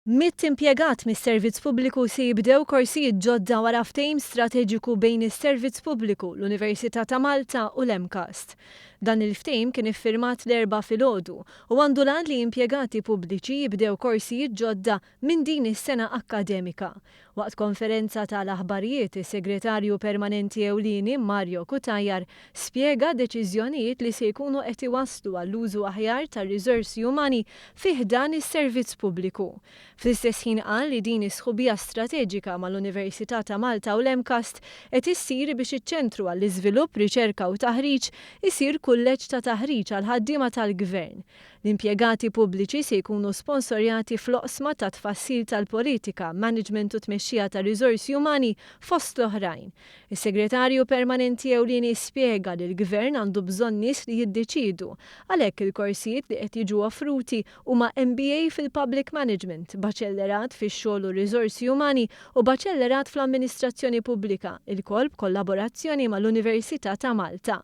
100 impjegat mis-Servizz Pubbliku se jibdew korsijiet ġodda wara ftehim strateġiku bejn is-Servizz Pubbliku, l-Università ta' Malta u l-MCAST. Dan il-ftehim kien iffirmat l-Erbgħa filgħodu u għandu l-għan li impjegati pubbliċi jibdew korsijiet ġodda minn din is-sena akkademika. Waqt konferenza ta' l-aħbarijiet, is-Segretarju Permanenti Ewlieni Mario Cutajar spjega deċiżjonijiet li se jkunu qed iwasslu għall-użu aħjar tar-riżorsi umani fi ħdan is-Servizz Pubbliku. Fl-istess ħin qal li din is-sħubija strateġika mal-Università ta' Malta u l-MCAST qed issir biex iċ-Ċentru għall-Iżvilupp, Riċerka u Taħriġ isir kulleġġ ta' taħriġ għall-ħaddiema tal-Gvern. L-impjegati pubbliċi se jkunu sponsorjati fl-oqsma ta' tfassil tal-politika, management u tmexxija ta' riżorsi umani fost l-oħrajn. Is-Segretarju Permanenti Ewlieni spjega li l-Gvern għandu bżonn nies li jiddeċiedu, għalhekk il-korsijiet li qed jiġu offruti huma MBA fil-Public Management, Baċellerat fix-Xogħol u r-Riżorsi Umani u Baċellerat fl-Amministrazzjoni Pubblika, ilkoll b'kollaborazzjoni mal-Università ta' Malta.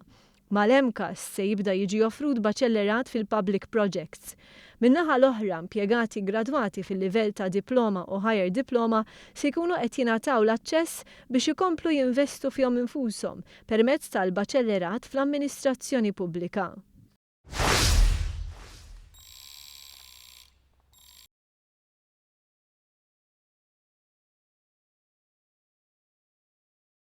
Mal-MCAST se jibda jiġi offrut Baċellerat fil-Public Projects. Min-naħa l-oħra, impjegati gradwati fil-livell ta' Diploma u Higher Diploma se jkunu qed jingħataw l-aċċess biex ikomplu jinvestu fihom infushom permezz tal-Baċellerat fl-Amministrazzjoni Pubblika.